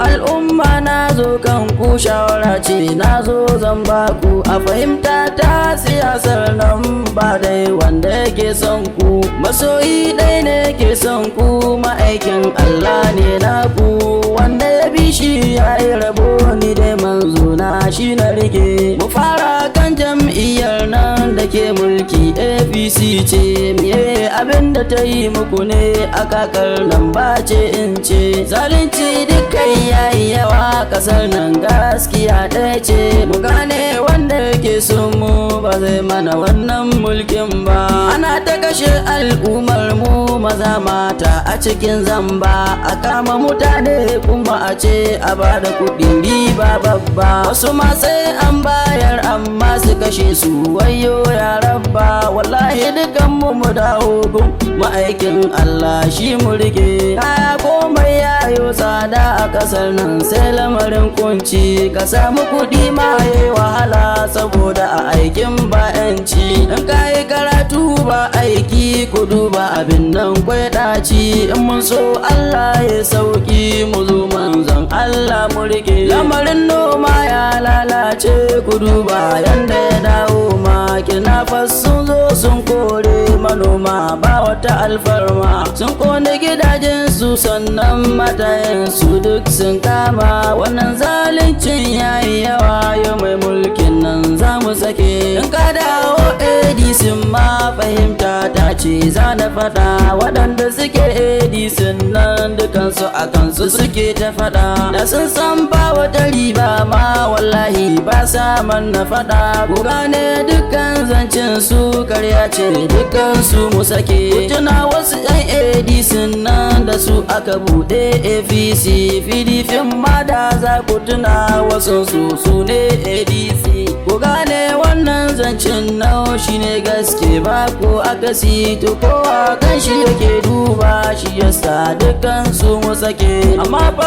Al'umma, na zo kan ku, shawara ce na zo zan baku. A fahimta ta, siyasar nan ba dai wanda yake son ku, masoyi ɗaya ne ke son ku, ma'aikin Allah ne naku. Wanda ya bi shi ya yi rabo, ni dai manzo na shi na rike. Mu fara kan jam'iyyar nan da ke mulki, APC ce. Miye abin da ta yi muku ne a kakar nan? Ba ce in ce zalunci dukkan yayi yawa kasar nan, gaskiya ɗaya ce. Mu gane wanda yake son mu ba zai mana wannan mulkin ba. Ana ta kashe al'ummar mu, maza, mata, a cikin zamba. A kama mutane kuma a ce a bada kuɗin riba babba. Wasu ma sai an bayar amma su kashe su. Wayo ya rabba! Wallahi dukan mu mu dawo gun ma'aikin Allah, shi mu rike. Kaya komai yayo tsada a kasar nan, sai lamarin kunci. Ka samu kuɗi ma yayi wahala, saboda a aikin ba 'yanci. In ka yi karatu ba aiki, ku duba abin nan kwai ɗaci. In mun so Allah ya sauki, mu zo manzon Allah mu rike. Lamarin noma ya lalace, ku duba yanda ya dawo ma. Kidnappers sun zo sun kore manoma, ba wata alfarma. Sun kone gidajen su, sannan matayen su duk sun kama. Wannan zaluncin yayi yawa, yau mai mulkin nan za mu sake. In ka dawo ADC ma, fahimta ta ce za na faɗa, waɗanda suke ADC nan dukansu a kansu suke ta faɗa. Da sun san ba wata riba ma, wallahi ba sa man na faɗa. Ku gane dukkan zancen su karya ce, dukkan su mu sake. Ku tuna wasu yan ADC nan da su aka buɗe APC. PDP ma da za ku tuna, wasu su su ne ADC. Ku gane wannan zancen nau shine gaske, ba ko akasi. To kowa kan shi yake duba, shi yasa dukkan su mu sake. Amma fa